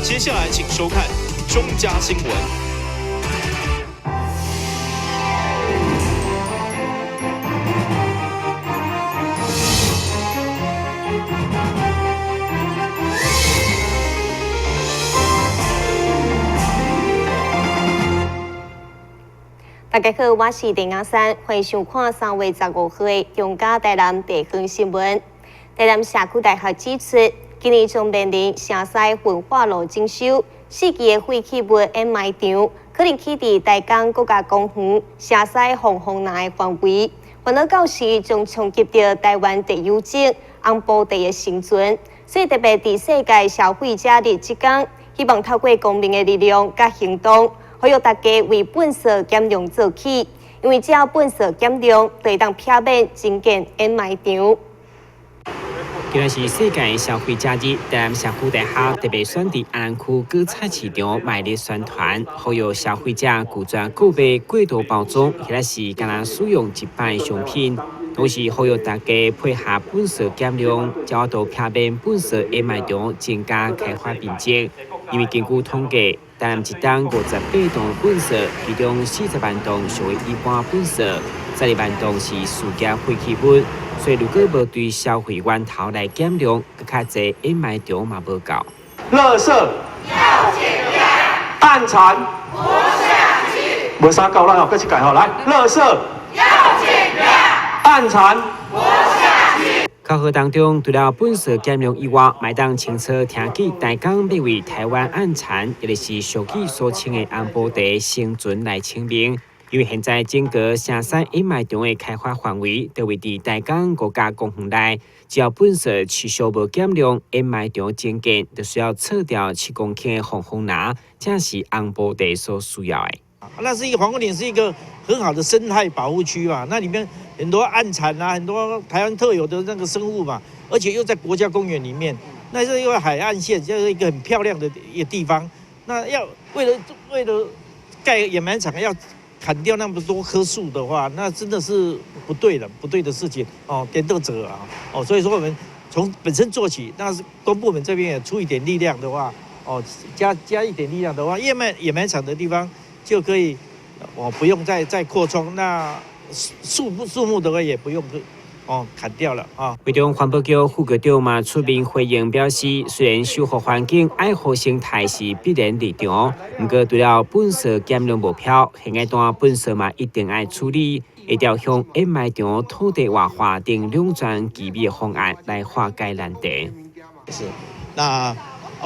接下來請收看中嘉新聞。大家好，我是陳雅珊，歡迎收看3月15號的中嘉台南地方新聞。台南社區大學指出，今年將面臨城西焚化爐徵收，四期的廢棄物掩埋場可能起佇台江國家公園城西防風林的範圍，煩惱到時將衝擊著台灣特有種紅埔茶的生存，所以特別佇世界消費者日這工，希望透過公民的力量佮行動，呼籲大家為糞埽減量做起，因為只要糞埽減量，就會當避免增建掩埋場。今日是世界消費者日，台南社區大學特別選佇安南區果菜市場賣力宣傳，呼籲消費者拒絕購買過度包裝，或者是干焦使用一擺商品，同時呼籲大家配合糞埽減量，才有法度避免糞埽掩埋場增加開發面積。因為根據統計，台南一冬58噸糞埽，其中40萬噸屬於一般糞埽，12萬噸是事業廢棄物。所以如果無對消費源頭來減量，閣較濟掩埋場嘛無夠。垃圾要減量，按殘活下去。無啥夠啦，閣一擺吼，來，垃圾要減量，按殘活下去。口號當中，除了糞埽減量以外，嘛會當清楚聽見台江欲為台灣按殘，也就是俗語所稱的紅埔茶生存來請命。因為現在整個城西掩埋場的開發範圍，都位佇台江國家公園內，只要糞埽持續無減量，掩埋場增建就需要撤掉7公頃的防風林，正是紅埔茶所需要的。那是一個防風林，是一個很好的生態保護區嘛。那裡面很多按殘啊，很多台灣特有的那個生物嘛，而且又在國家公園裡面，那是一個海岸線，就是一個很漂亮的一個地方。那要為了蓋掩埋場要砍掉那麼多棵樹的話，那真的是不對的，不對的事情哦，顛倒者啊哦，所以說我們從本身做起，那是公部門這邊也出一點力量的話，哦，加一點力量的話，掩埋場的地方就可以，哦，不用再擴充，那樹木的話也不用哦砍掉了啊。會中環保局副局長嘛出面回應表示，雖然守護環境、愛護生態是必然立場，毋過除了糞埽減量目標，現階段糞埽嘛一定愛處理，會朝向掩埋場土地活化等兩全其美的方案來化解難題。是，那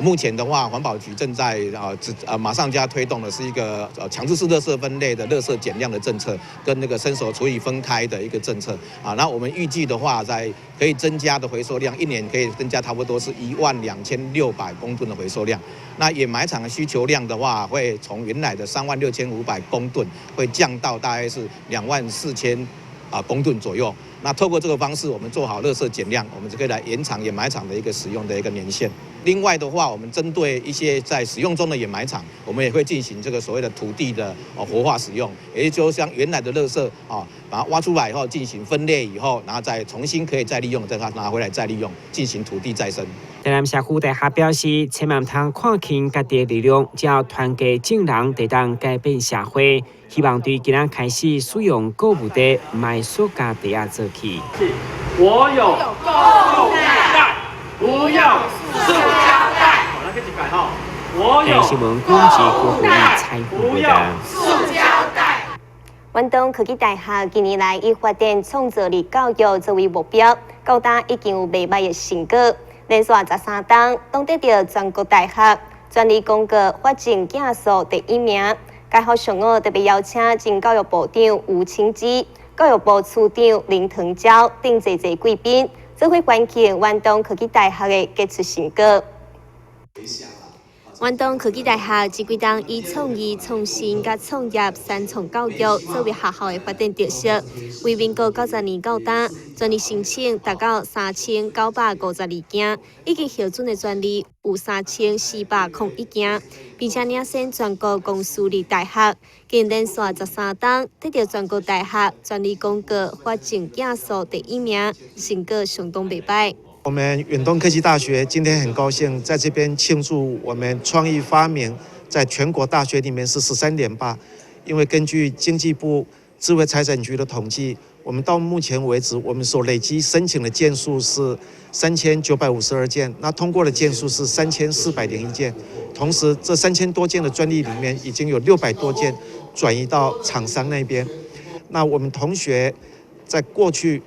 目前的話，環保局正在啊，馬上就要推動的是一個強制式垃圾分類的垃圾減量的政策，跟那個生熟處理分開的一個政策啊。那我們預計的話，在可以增加的回收量，一年可以增加差不多是12600公噸的回收量。那掩埋場的需求量的話，會從原來的36500公噸，會降到大概是24000公噸左右。那透過這個方式，我們做好垃圾減量，我們就可以來延長掩埋場的一個使用的一個年限。另外的話，我們針對一些在使用中的掩埋場，我們也會進行這個所謂的土地的活化使用，也就是將原來的垃圾啊，把它挖出來以後進行分類以後，然後再重新可以再利用，再拿回來再利用，進行土地再生。台南社區大學表示，千萬毋通看輕家己的力量，只要團結眾人，就當改變社會。希望對今仔開始使用購物袋，毋愛塑膠袋仔做起。我有購物袋，不要塑膠袋。好，來開始改哈。我有新聞廣治郭富采訪報導。塑膠袋。遠東科技大學近年來以發展創造力教育作為目標，到今已經有袂䆀的成果。連續13冬，攏得著全國大學專利公告法證件數第一名。該校上午特別邀請前教育部長吳清基、教育部處長林騰蛟等濟濟貴賓，做伙歡慶遠東科技大學的傑出成果。遠東科技大學這幾冬以創意、創新佮創業三創教育作為學校的發展特色，為民國90年到今，專利申請達到3952件，已經核准的專利有3401件，並且領先全國公私立大學，更連續13冬得著全國大學專利公告法證件數第一名，成果相當袂䆀。我們遠東科技大學今天很高興在這邊慶祝我們創意發明在全國大學裡面是13.8，因為根據經濟部智慧財產局的統計，我們到目前為止，我們所累積申請的件數是3952件，那通過的件數是3401件。同時，這3000多件的專利裡面，已經有600多件轉移到廠商那邊。那我們同學在過去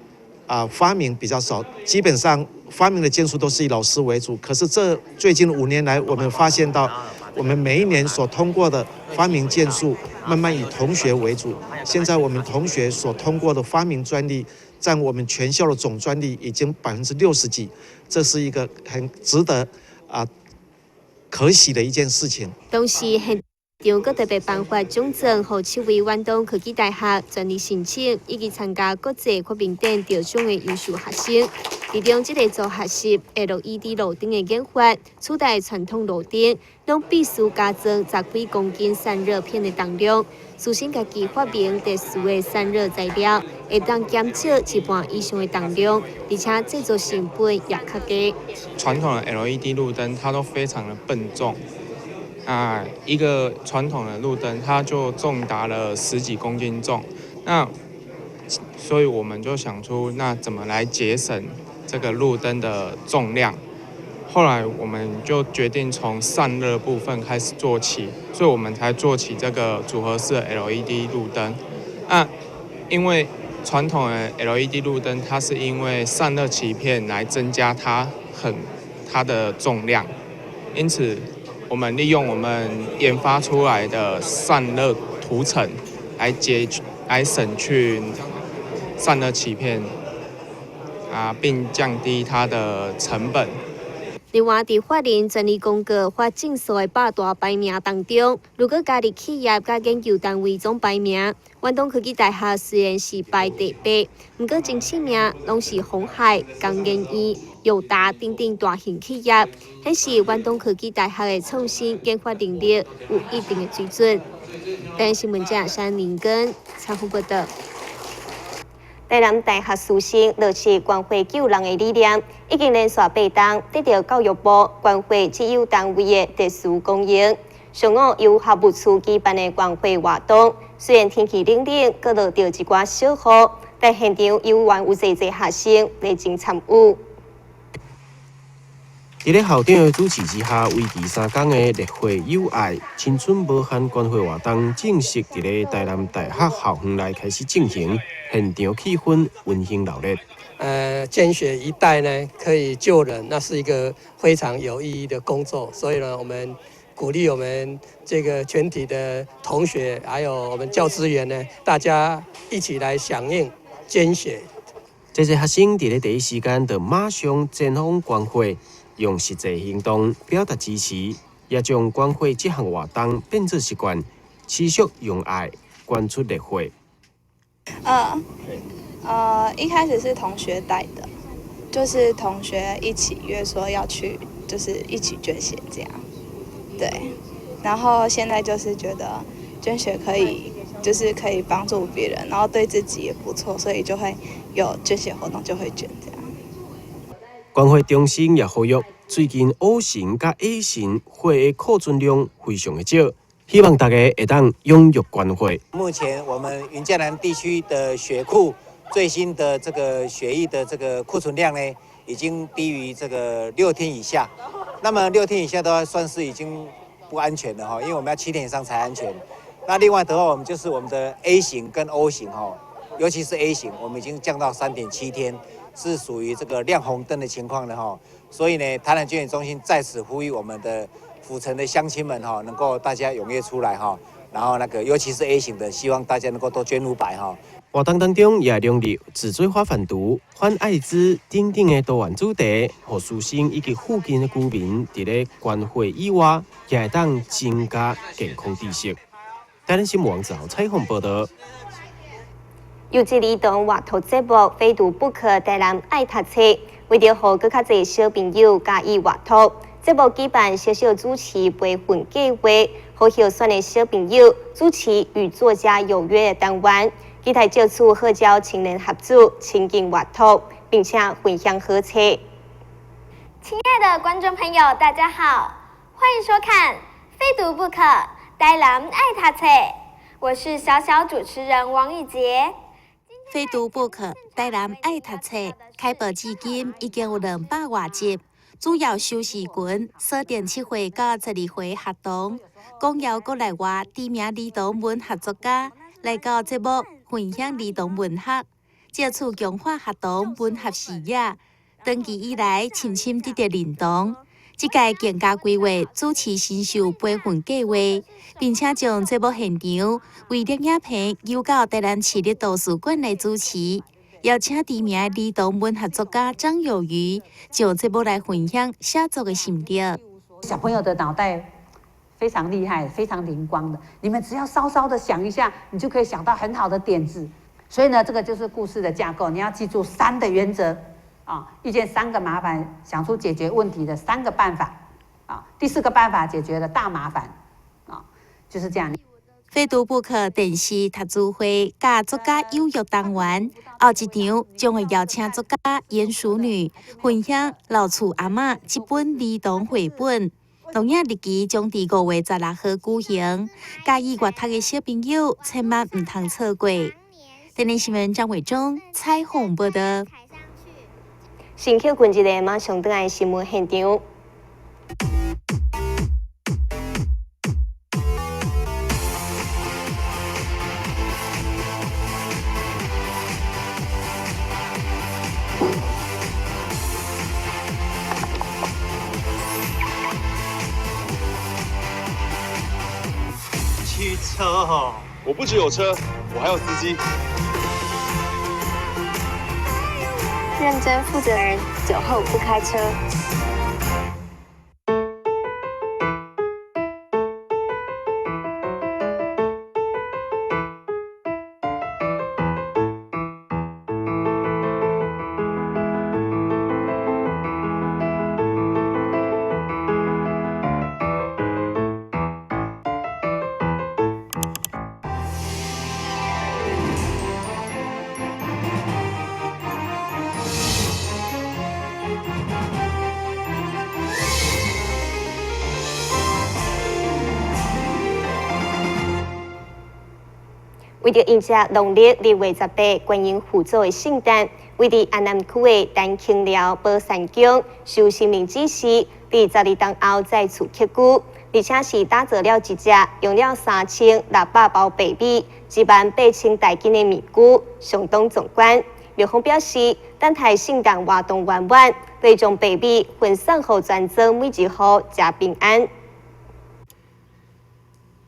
啊發明比較少，基本上發明的件數都是以老師為主。可是這最近5年來，我們發現到，我們每一年所通過的發明件數，慢慢以同學為主。現在我們同學所通過的發明專利，佔我們全校的總專利已經60幾%，這是一個很值得啊可喜的一件事情。同時，現場閣特別頒發獎狀，予七位遠東科技大學專利申請以及參加國際發明展得獎的優秀學生。其中，這個組合式 LED 路燈的研發，取代傳統路燈，攏必須加裝10幾公斤散熱片的重量。師生家己發明特殊的散熱材料，會當減少一半以上的重量，而且製作成本也較低。傳統的 LED 路燈，它都非常的笨重。啊，一個傳統的路燈，它就重達了十幾公斤重。那所以我們就想出，那怎麼來節省這個路燈的重量？後來我們就決定從散熱部分開始做起，所以我們才做起這個組合式 LED 路燈。那因為傳統的 LED 路燈，它是因為散熱鰭片來增加它的重量，因此我們利用我們研發出來的散熱塗層來省去散熱鰭片啊，並降低它的成本。另外，佇法人專利公告發證數的百大排名當中，如果加入企業佮研究單位總排名，遠東科技大學雖然是排第八，毋過前七名攏是鴻海、工研院、友達等等大型企業，顯示遠東科技大學的創新研發能力有一定的水準。台灣新聞記者山林根採訪報道。台南大學師生落實捐血救人的理念，已經連續八冬得到教育部捐血資優單位的特殊光榮。上午由學務處舉辦的捐血活動，雖然天氣冷冷，閣落著一寡小雨，但現場猶原有濟濟學生熱情參與。佇咧校長的主持之下，為期3工的熱血友愛青春無限捐血活動正式佇咧台南大學校園內開始進行，現場氣氛溫馨熱烈。捐血一袋呢，可以救人，那是一個非常有意義的工作。所以呢，我們鼓勵我們這個全體的同學，還有我們教職員呢，大家一起來響應捐血。這些學生佇咧第一時間就馬上前往捐血。用實際行動表達支持，也將捐血這項活動變做習慣，持續用愛捐出熱血。一開始是同學帶的，就是同學一起約說要去，就是一起捐血這樣。對，然後現在就是覺得捐血可以，就是可以幫助別人，然後對自己也不錯，所以就會有捐血活動就會捐這樣。捐血中心也呼籲，最近 O 型佮 A 型血的庫存量非常的少，希望大家會當踴躍捐血。目前我們雲嘉南地區的血庫最新的這個血液的這個庫存量呢，已經低於這個6天以下。那麼6天以下都算是已經不安全了哈，因為我們要7天以上才安全。那另外的話，我們就是我們的 A 型跟 O 型哈，尤其是 A 型，我們已經降到3.7天。是屬於這個亮紅燈的情況了哈，所以呢，台南捐血中心在此呼籲我們的府城的鄉親們哈，能夠大家踴躍出來哈，然後那個尤其是 A 型的，希望大家能夠多捐500哈。活動當中也融入自做反販毒、反艾滋等等的多元主題，予師生以及附近的居民佇咧捐血以外，也會當增加健康知識。台南新聞網採訪報道。優質兒童閱讀節目《非讀不可》台南愛讀冊，為著予閣較濟小朋友佮意閱讀，節目舉辦小小主持培訓計劃，予候選的小朋友主持與作家有約的單元，期待藉此號召青年學子親近閱讀，並且分享好冊。親愛的觀眾朋友，大家好，歡迎收看《非讀不可》，台南愛讀冊，我是小小主持人王以杰。非讀不可，台南愛讀冊，開播至今已經有200外集，主要收視群鎖定7歲到12歲學童，廣邀國內外知名兒童文學作家來到節目分享兒童文學，藉此強化學童文學視野。長期以來，深深得到認同。這屆更加規劃主持新秀培訓計劃，並且將節目現場為攝影棚由到台南市立圖書館來主持，邀請知名兒童文學作家張友漁就節目來分享寫作的心得。小朋友的腦袋非常厲害，非常靈光的，你們只要稍稍的想一下，你就可以想到很好的點子。所以呢，這個就是故事的架構，你要記住三的原則。啊，遇見三個麻煩，想出解決問題的三個辦法。啊，第四個辦法解決了大麻煩。啊，就是這樣。非讀不可電視讀書會佮作家有約單元，後一場將會邀請作家鼴鼠女分享《老厝阿嬤》這本兒童繪本。錄影日期將佇5月16號舉行，佮意閱讀的小朋友千萬毋通錯過。電視新聞張偉忠採訪報導。先去關一下，馬上轉來新聞現場。汽車哦，我不只有車，我還有司機。認真負責人，酒後不開車。為著迎接農曆2月18觀音佛祖的聖誕，位佇安南區的陳清寮寶山宮受神明指示，佇12冬後再次刻龜，而且是打造了一隻用了3600包白米、18000大斤的面龜，相當壯觀。廟方表示，等待聖誕活動圓滿，會將白米分送予全村每一戶，食平安。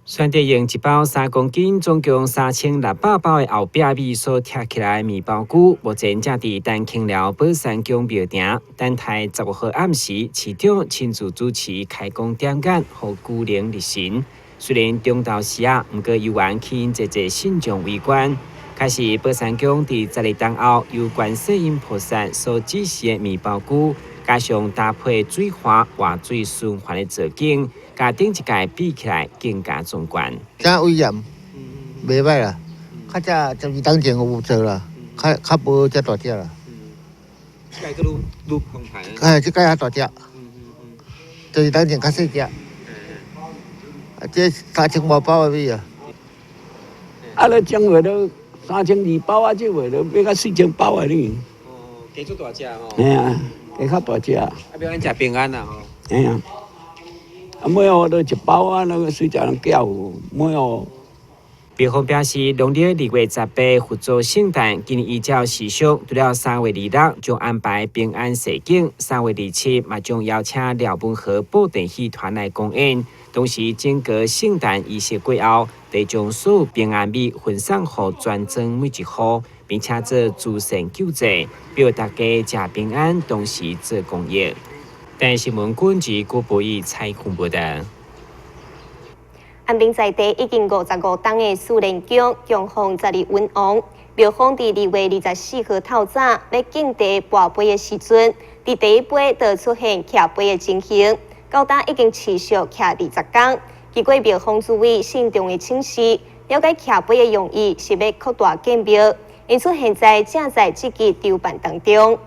選擇用一包3公斤、總共3600包的後壁米所疊起來的麵包龜，目前正佇陳清寮寶山宮廟埕等待15號暗時，市長親自主持開工點眼，予龜靈入神。雖然中晝時啊，毋過猶原吸引濟濟信眾圍觀。開始寶山宮佇12冬後，由觀世音菩薩所指示的麵包龜，加上搭配水花活水循環的造景，佮頂一屆比起來更加壯觀。真威嚴，袂䆀啦，較早12冬前有做啦，較較無遮大隻啦。這屆閣愈愈澎湃。哎，這屆較大隻。12冬前較細隻。啊，這3000外包的米啊。啊，咧上月都3200包啊，這月都變到4000包的呢。哦，加足大隻吼。嘿啊，加較大隻。啊，欲按食平安啦吼。嘿啊。啊，每戶都一包啊，那個隨食人寄有，每戶。廟方表示，農曆2月18佛祖聖誕，今年依照時俗，除了3月26將安排平安踅景，3月27嘛將邀請廖文和布袋戲團來公演。同時，整個聖誕儀式過後，得將所有平安米分送予全村每一戶，並且做慈善救濟，表大家食平安，同時做公益。台視新聞軍事郭博义采訪報道。安平在地已經55冬的思蓮宮供奉十二雲王，廟方佇2月24號透早欲敬茶跋杯的時陣，佇第一杯就出現徛杯的情形，到今已經持續徛20工。經過廟方主委慎重的請示，了解徛杯的用意是欲擴大建廟，因此現在正在積極籌辦當中。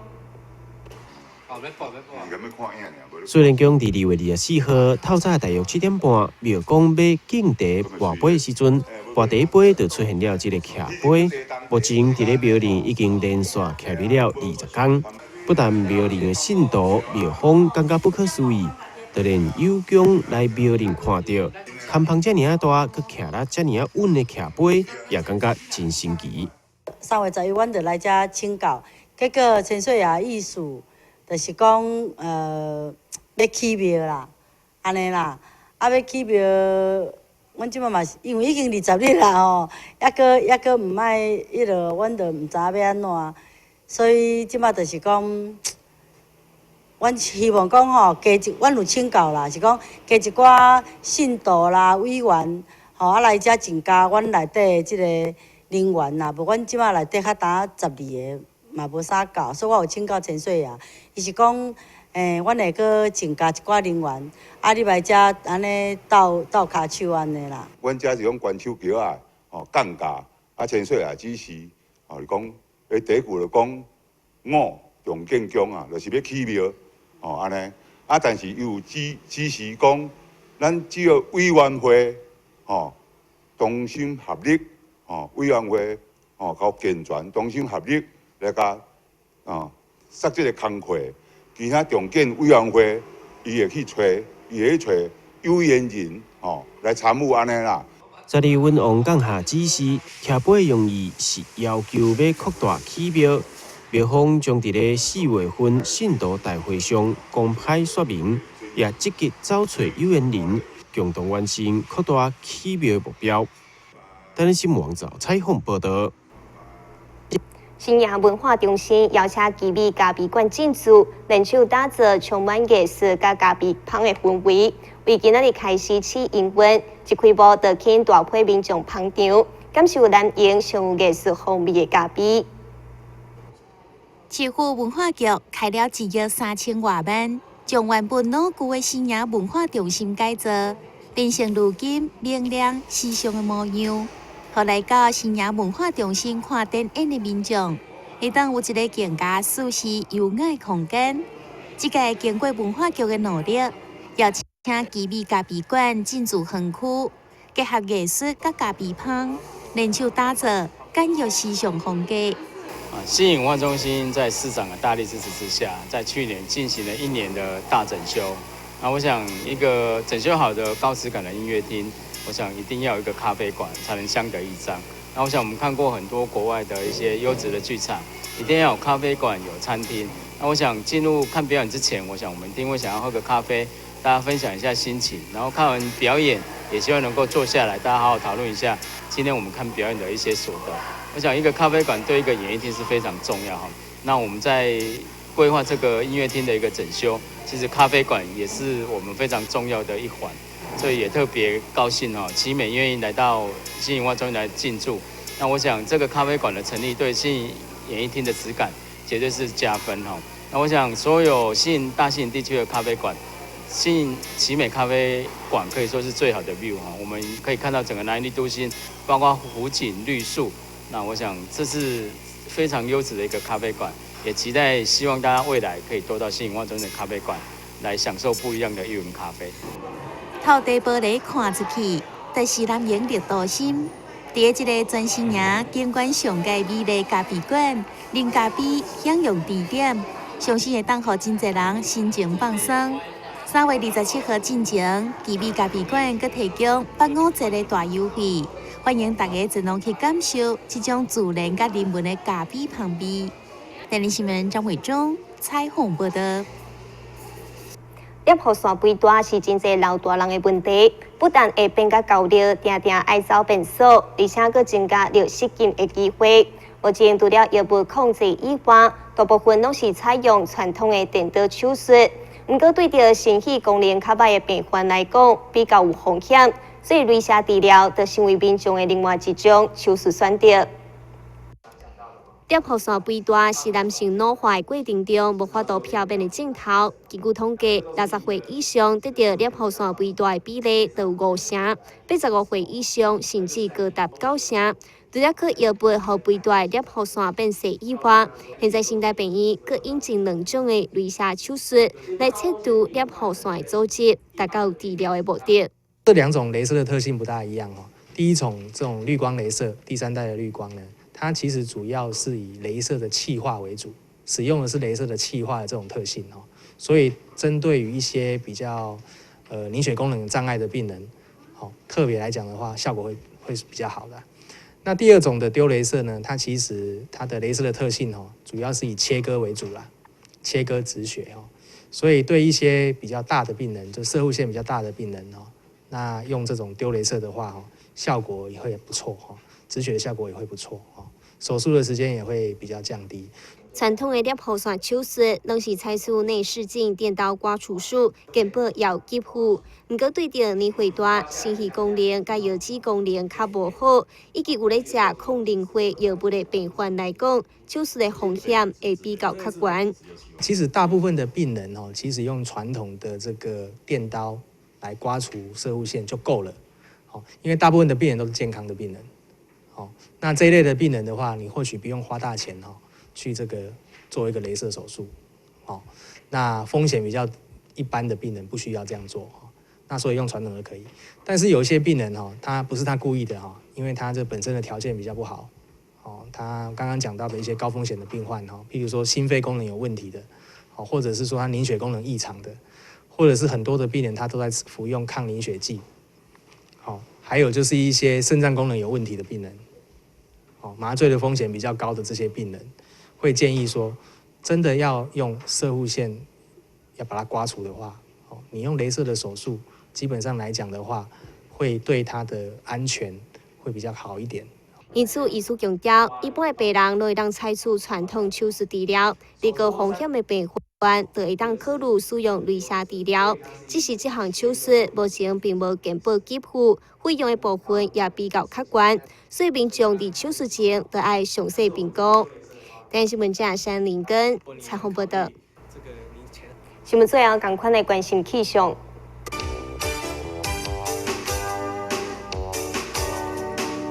雖然講佇2月24號透早大約7點半，廟公欲敬茶跋杯的時陣，跋第一杯就出現了這個徛杯。目前佇咧廟內已經連續徛入了20工。不但廟內的信徒廟方感覺不可思議，就連有宮來廟內看著，崁芳遮爾仔大，閣徛得遮爾仔穩的徛杯，也感覺真神奇。 3月11，阮就來遮請教，結果千歲爺意思就是講，欲起廟啦，按呢啦，啊欲起廟，阮這擺嘛是因為已經20日啦吼，猶閣猶閣毋愛彼落，阮就毋知影欲按怎，所以這擺就是講，阮希望講吼，加一，阮有請教啦，是講加一寡信徒啦、委員，吼啊來遮增加阮內底這個人員啦，無阮這擺內底較焦12個嘛無啥夠，所以我有請教千歲爺，伊是講，阮會閣增加一寡人員，啊，你來遮按呢鬥鬥跤手按呢啦。阮遮是講關手橋仔，吼降價，啊千歲爺指示，吼是講，第一句就講五重建宮啊，就是欲起廟，吼按呢，啊但是伊有指示講，咱只要委員會，吼同心合力，吼委員會，吼較健全，同心合力來共，哦，殺這个工課。其他重建委員會，伊會去揣有緣人，吼來參與按呢啦。十二溫王降下指示，徛杯用意是要求欲擴大起廟。廟方將佇咧4月份信徒大會上公開說明，也積極走揣有緣人，共同完成擴大起廟的目標。台南新聞網站採訪報導。新營文化中心邀請奇美咖啡館進駐，聯手打造充滿藝術佮咖啡香的氛圍。為今仔日開始試營運，一開幕就吸引大批民眾捧場，感受南營上有藝術風味的咖啡。市府文化局開了1億3千外萬，將原本老舊的新營文化中心改造，變成如今明亮時尚的模樣。予來到新營文化中心看展演的民眾，會當有一个更加舒適優雅的空間。這屆經過文化局的努力，邀請奇美咖啡館進駐園區，結合藝術佮咖啡香，聯手打造簡約時尚風格。啊，新營文化中心在市長的大力支持之下，在去年進行了一年的大整修。那我想，一個整修好的高質感的音樂廳，我想一定要有一個咖啡館才能相得益彰。那我想我們看過很多國外的一些優質的劇場，一定要有咖啡館、有餐廳。那我想進入看表演之前，我想我們一定會想要喝個咖啡，大家分享一下心情。然後看完表演，也希望能夠坐下來，大家好好討論一下今天我們看表演的一些所得。我想一個咖啡館對一個演藝廳是非常重要哈。那我們在規劃這個音樂廳的一個整修，其實咖啡館也是我們非常重要的一環，所以也特別高興哦，奇美願意來到新營文化中心來進駐。那我想這個咖啡館的成立，對新營演藝廳的質感絕對是加分哈。那我想所有新營大新營地區的咖啡館，新營奇美咖啡館可以說是最好的 view 哈。我們可以看到整個南營都心，包括湖景綠樹。那我想這是非常優質的一個咖啡館，也期待希望大家未來可以多到新營文化中心的咖啡館來享受不一樣的藝文咖啡。透地玻璃看出去，就是南營綠都心。佇這个全新營景觀上佳美麗咖啡館，啉咖啡享用甜點，相信會當予真濟人心情放鬆。3月27號進前，奇美咖啡館閣提供8.5折的大優惠，歡迎大家前往去感受這種自然佮人文的咖啡香味。台南新聞張偉忠採訪報導。攝雨傘肥大是真濟老大人的問題，不但會變甲厚膩，定定愛走便所，而且閣增加著失禁的機會。目前除了藥物控制以外，大部分攏是採用傳統的電刀手術。毋過對著腎氣功能較䆀的病患來講，比較有風險，所以雷射治療就成為民眾的另外一種手術選擇。攝護腺肥大是男性老化的過程中無法度避免的症頭。根據統計，60歲以上得著攝護腺肥大的比例就有五成，85歲以上甚至高達九成。除了靠藥物予肥大的攝護腺變細以外，現在成大病院閣引進兩種的雷射手術來切除攝護腺的組織，達到治療的目的。這兩種雷射的特性不大一樣哦。第一種這種綠光雷射，第三代的綠光呢，它其實主要是以雷射的氣化為主，使用的是雷射的氣化的這種特性哦。所以針對於一些比較凝血功能障礙的病人，哦，特別來講的話，效果會是比較好的。那第二種的丟雷射呢，它其實它的雷射的特性哦，主要是以切割為主啦，切割止血哦。所以對一些比較大的病人，就攝護腺比較大的病人哦，那用這種丟雷射的話哦，效果也會不錯哦，止血的效果也會不錯哦，手術的時間也會比較降低。傳統的攝護腺手術攏是採取內視鏡電刀刮除術，健保也有給付。毋過對著年歲大、心肺功能佮腰子功能較無好，以及有咧食抗凝血藥物的病患來講，手術的風險會比較較懸。其實大部分的病人哦，其實用傳統的這個電刀來刮除攝護腺就夠了。哦，因為大部分的病人都是健康的病人。哦，那這一類的病人的話，你或許不用花大錢哦，去這個做一個雷射手術，哦，那風險比較一般的病人不需要這樣做，那所以用傳統的可以。但是有一些病人哦，他不是他故意的哈，因為他這本身的條件比較不好，哦，他剛剛講到的一些高風險的病患哈，譬如說心肺功能有問題的，哦，或者是說他凝血功能異常的，或者是很多的病人他都在服用抗凝血劑，好，還有就是一些腎臟功能有問題的病人，哦，麻醉的風險比較高的這些病人。會建議說，真的要用攝護腺要把它刮除的話，哦，你用雷射的手術，基本上來講的話，會對它的安全會比較好一點。因此，醫師強調，一般的病人攏會當採取傳統手術治療，佇高風險的病患就會當考慮使用雷射治療。只是這項手術目前並無健保給付，費用的部分也比較較懸，所以民眾佇手術前就愛詳細評估。台視新聞記者林根採訪報導。新聞最後，仝款來關心氣象。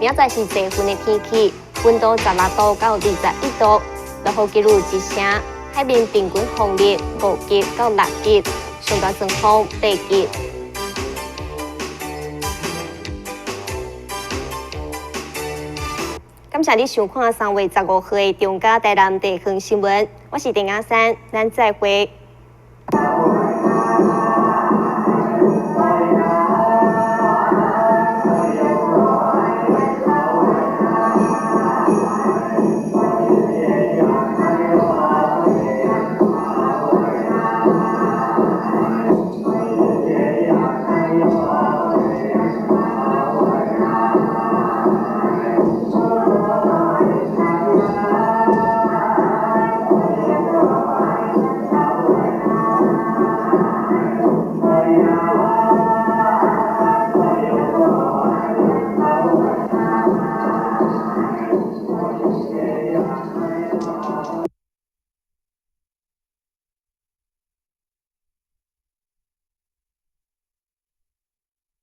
明仔載是濟雲的天氣，溫度16度到21度，落雨幾率1成，海面平均風力5級到6級，上大陣風8級。感謝你收看3月15號的中嘉台南地方新聞，我是鄭雅珊，咱再會。